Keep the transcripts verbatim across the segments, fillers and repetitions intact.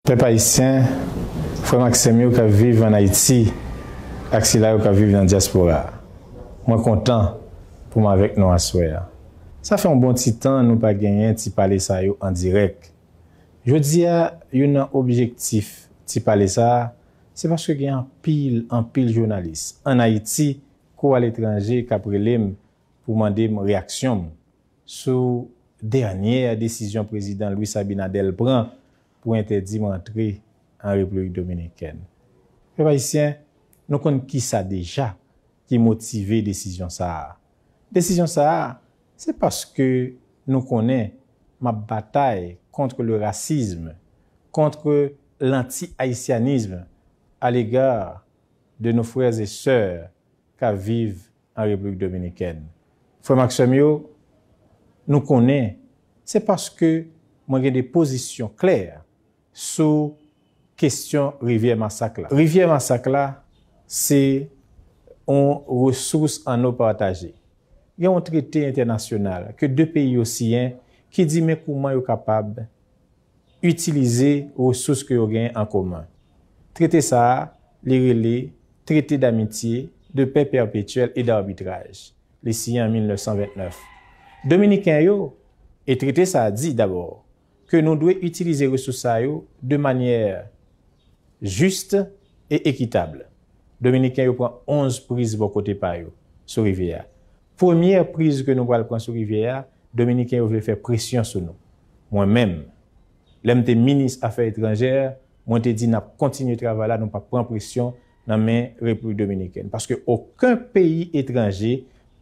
Pèp ayisyen, frè m ak sè m yo k ap viv ann Ayiti ak sila yo k ap viv nan dyaspora a, mwen kontan pou m avèk nou aswè a. Sa fè yon bon ti tan nou pa genyen ti pale sa yo an dirèk. Jodi a, youn nan objektif ti pale sa a, se paske gen anpil, anpil jounalis ann Ayiti kou aletranje k ap rele m pou mande m reyaksyon m sou dènyè desizyon Prezidan Luis Abinader pran pou entèdi m rantre an Repiblik Dominikèn. Pèp ayisyen, nou konn kisa deja ki motive desizyon sa a. Desizyon sa a, se paske nou konnen m ap batay contre le racisme, contre l'anti-haïtianisme à l'égard de nos frères et sœurs k ap viv an Repiblik Dominikèn. Frè m ak sè m yo, nou konnen se paske mwen gen de pozisyon klè sou kesyon Rivyè Masak la. Rivyè Masak la, se yon resous ann nou pataje. Gen yon trete entènasyonal ke de peyi yo siyen ki di men kouman yo kapab itilize resous ke yo genyen an komen. Trete sa a, li rele Traité d'amitié, de paix perpétuelle et d'arbitrage. Li siyen an mil nèf san vennèf. Dominiken yo, e trete sa a di dabò ke nou dwe itilize resous sa yo de manyè jis e ekitab. Dominiken yo pran onz priz bò kote pa yo sou rivyè a. Premyè priz ke nou pral pran sou rivyè a, Dominiken yo vle fè presyon sou nou. Mwen menm, lè m te minis afè etranjè, mwen te di n ap kontinye travay la, nou p ap pran presyon nan men Repiblik Dominikèn. Paske okenn peyi etranje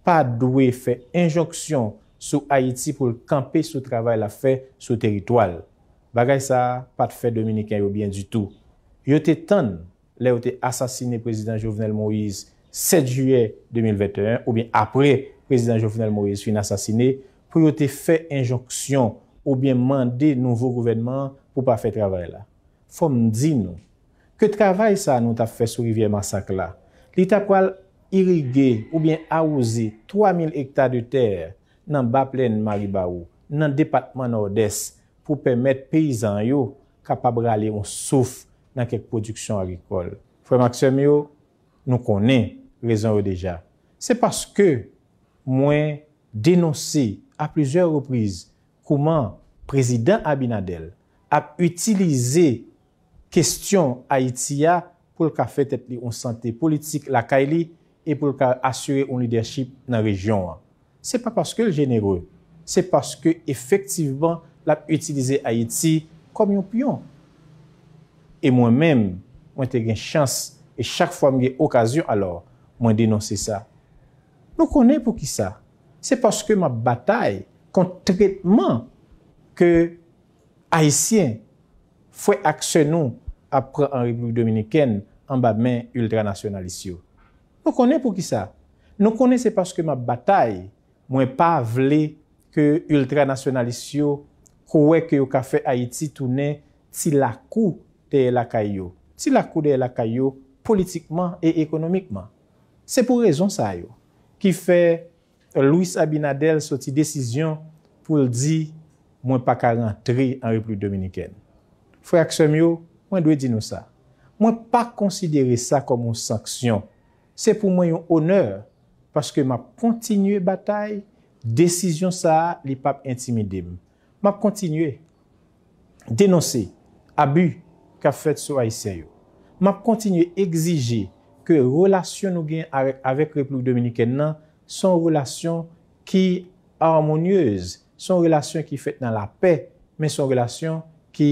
pa dwe fè enjonksyon sou Ayiti pou l kanpe sou travay l ap fè sou teritwa l. Bagay sa a pa t fè Dominiken yo byen ditou. Yo te tann lè yo te asasine Prezidan Jovenel Moïse sèt jiyè de mil venteyen, oubyen apre Prezidan Jovenel Moïse fin asasine, pou yo te fè enjonksyon oubyen mande nouvo gouvènman an pou pa fè travay la. Fò m di nou ke travay sa a nou t ap fè sou rivyè Masak la, li ta pral irige oubyen awoze twa mil ekta de tè nan Ba Plèn Maribawou, nan depatman Nòdès, pou pèmèt peyizan yo kapab rale yon souf nan kèk pwodiksyon agrikòl. Frè m ak sè m yo, nou konnen rezon yo deja. Se paske mwen denonse a plizyè repriz kouman Prezidan Abinader ap itilize kesyon Ayiti a pou l ka fè tèt li yon sante politik lakay li e pou l ka asire yon lidèchip nan rejyon an. Se pa paske l jenere, se paske efektivman l ap itilize Ayiti kòm yon pyon. E mwen menm, mwen te gen chans, e chak fwa m gen okazyon, alò, mwen denonse sa. Nou konnen poukisa. Se paske m ap batay kont tretman ke Ayisyen, frè ak sè nou, ap pran an Repiblik Dominikèn anba men iltranasyonalis yo. Nou konnen poukisa. Nou konnen se paske m ap batay. Mwen pa vle ke iltranasyonalis yo kwè ke yo ka fè Ayiti tounen ti lakou dèyè lakay yo. Ti lakou dèyè lakay yo politikman e ekonomikman. Se pou rezon sa yo ki fè Luis Abinader soti desizyon pou l di, "Mwen pa ka rantre an Repiblik Dominikèn." Frè ak sè m yo, mwen dwe di nou sa. Mwen pa konsidere sa kòm yon sanksyon. Se pou mwen yon onè, paske m ap kontinye batay, desizyon sa a, li p ap entimide m. M ap kontinye denonse abi k ap fèt sou Ayisyen yo. M ap kontinye egzije ke relasyon nou gen avèk, avèk Repiblik Dominikèn nan se yon relasyon ki amonyez, se yon relasyon ki fèt nan lapè, men se yon relasyon ki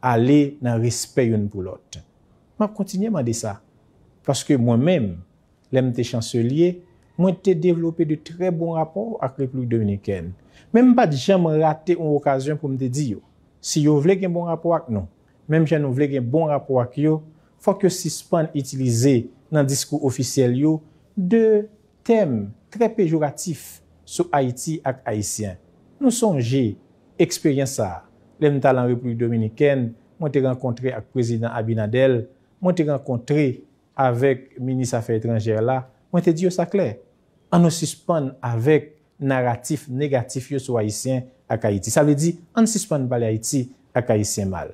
ale nan respè youn pou lòt. M ap kontinye mande sa, paske mwen menm, lè m te chanselye, mwen te devlope de trè bon rapò ak Repiblik Dominikèn. Men m pa t janm rate yon okazyon pou m te di yo, si yo vle gen bon rapò ak nou, menm jan nou vle gen bon rapò ak yo, fòk yo sispann itilize nan diskou ofisyèl yo de tèm trè pejoratif sou Ayiti ak Ayisyen. Nou sonje eksperyans sa a. Lè m t al an Repiblik Dominikèn, mwen te rankontre ak Prezidan Abinader, mwen te rankontre avèk minis afè etranjè la, mwen te di yo sa klè. Ann nou sispann avèk naratif negatif yo sou Ayisyen ak Ayiti. Sa vle di, ann sispann pale Ayiti ak Ayisyen mal.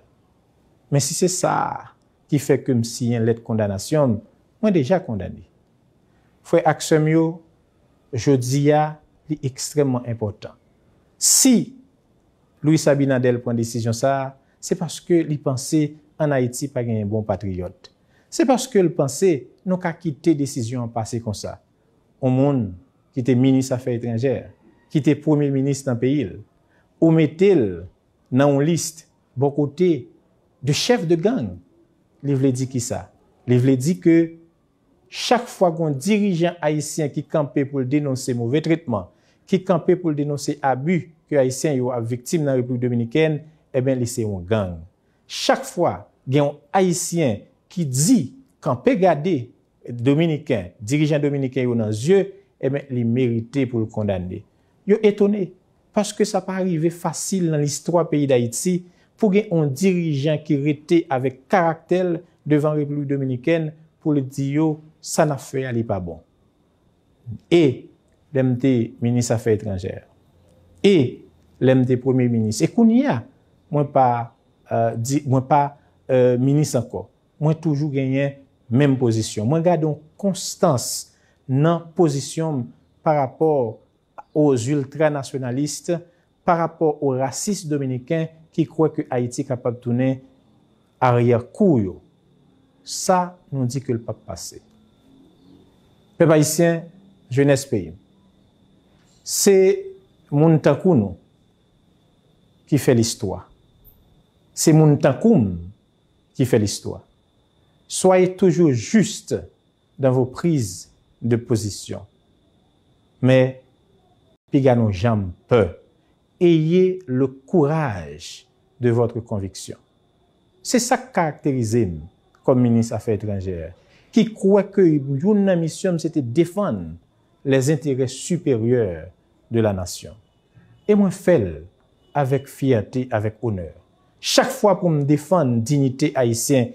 Men si se sa ki fè ke m siyen lèt kondanasyon m, mwen deja kondane. Frè ak sè m yo, jodi a, li ekstrèmman enpòtan. Si Luis Abinader pran desizyon sa a, se paske li panse ann Ayiti pa genyen bon patriyòt. Se paske l panse nou ka kite desizyon an pase konsa. Yon moun ki te minis afè etranjè, ki te premye minis nan peyi l, ou mete l nan yon lis bò kote de chèf de gang, li vle di kisa? Li vle di ke chak fwa gen yon dirijan ayisyen ki kanpe pou l denonse move tretman, ki kanpe pou l denonse abi ke Ayisyen yo ap viktim nan Repiblik Dominikèn, ebyen, li se yon gang. Chak fwa gen yon Ayisyen ki di, kanpe gade Dominiken, dirijan dominiken yo nan zye, ebyen, li merite pou l kondane. Yo etone, paske sa pa rive fasil nan listwa peyi Dayiti pou gen yon dirijan ki rete avèk karaktè l devan Repiblik Dominikèn pou l di yo, sa n ap fè a, li pa bon. E lè m te minis afè etranjè, e lè m te premye minis, e kounye a, mwen pa, euh, di, mwen pa, euh, minis ankò. Mwen toujou genyen menm pozisyon. Mwen gade yon konstans nan pozisyon m pa rapò aux ultranasyonalis, pa rapò aux racistes dominicains ki kwè ke Ayiti kapab tounen aryè kou yo. Sa, nou di ke l p ap pase. Pèp ayisyen, jenès peyi m, se moun tankou nou ki fè listwa. Se moun tankou m ki fè listwa. Soyez toujours juste dans vos prises de position. Men, piga nou janm pè. Ayez le courage de votre conviction. Se sa k karakterize m kòm minis afè etranjè, ki kwè ke youn nan misyon m se te defann les intérêts supérieurs de la nation. E mwen fè l avèk fyète, avèk onè. Chak fwa pou m defann diyite ayisyen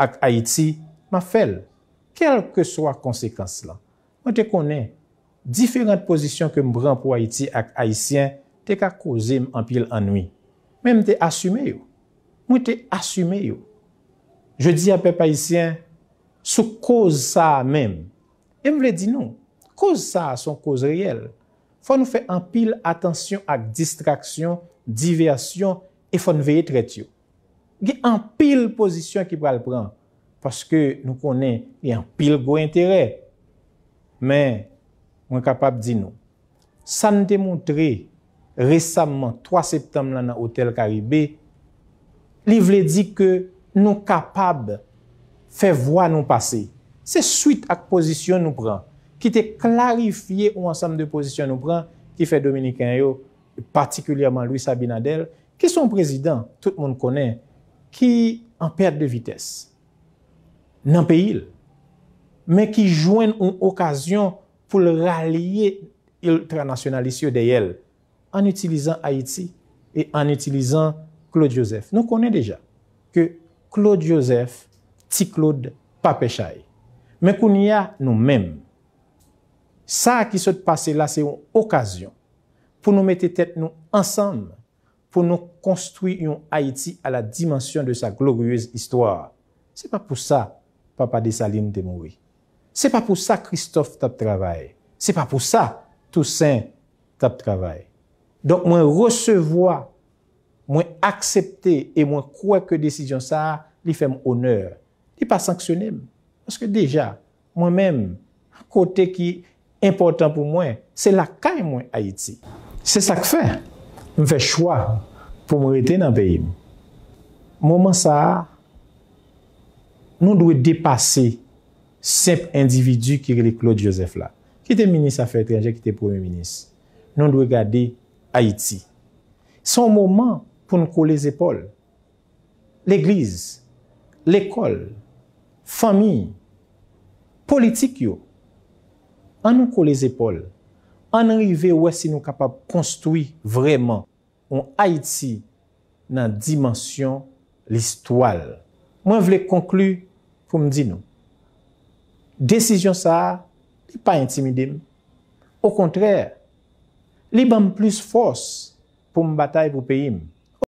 ak Ayiti, m ap fè l, kèlkeswa konsekans lan. Mwen te konnen diferan pozisyon ke m pran pou Ayiti ak Ayisyen te ka koze m anpil annwi. Men m te asime yo. Mwen te asime yo. Jodi a, pèp ayisyen, sou koz sa a menm, e m vle di nou, koz sa a se yon koz reyèl. Fò nou fè anpil atansyon ak distraksyon, divèsyon, e fò n veye trèt yo. Gen anpil pozisyon ki pral pran, paske nou konnen gen anpil gwo enterè. Men, mwen kapab di nou, sa n te montre resamman twa septanm lan nan Otèl Karibe, li vle di ke nou kapab fè vwa nou pase. Se swit ak pozisyon nou pran, ki te klarifye yon ansanm de pozisyon nou pran, ki fè Dominiken yo, patikilyèman Luis Abinader, ki se yon prezidan tout moun konnen, ki an pèt de vitès nan peyi l, men ki jwenn yon okazyon pou l ralye iltranasyonalis yo dèyè l, an itilizan Ayiti e an itilizan Claude Joseph. Nou konnen deja ke Claude Joseph, Ti Claude, pa pè chay. Men kounye a, nou menm, sa ki sot pase la, se yon okazyon pou nou mete tèt nou ansanm, pou nou konstwi yon Ayiti à la dimension de sa glorieuse histoire. Se pa pou sa Papa Desalin te mouri. Se pa pou sa Kristòf t ap travay. Se pa pou sa Tousen t ap travay. Donk, mwen resevwa, mwen aksepte e mwen kwè ke desizyon sa a, li fè m onè. Li pa sanksyone m. Paske deja, mwen menm, kote ki enpòtan pou mwen, se lakay mwen, Ayiti. Se sa k fè m fè chwa pou m rete nan peyi m. Moman sa a, nou dwe depase senp endividi ki rele Claude Joseph la, ki te minis afè etranjè, ki te premye minis. Nou dwe gade Ayiti. Se yon moman pou n kole zepòl. Legliz, lekòl, fanmi, politik yo. Ann nou kole zepòl. Ann rive wè si nou kapab konstwi vrèman yon Ayiti nan dimansyon listwa l. Mwen vle konkli pou m di nou, desizyon sa a, li pa entimide m. Okontrè, li ban m plis fòs pou m batay pou peyi m.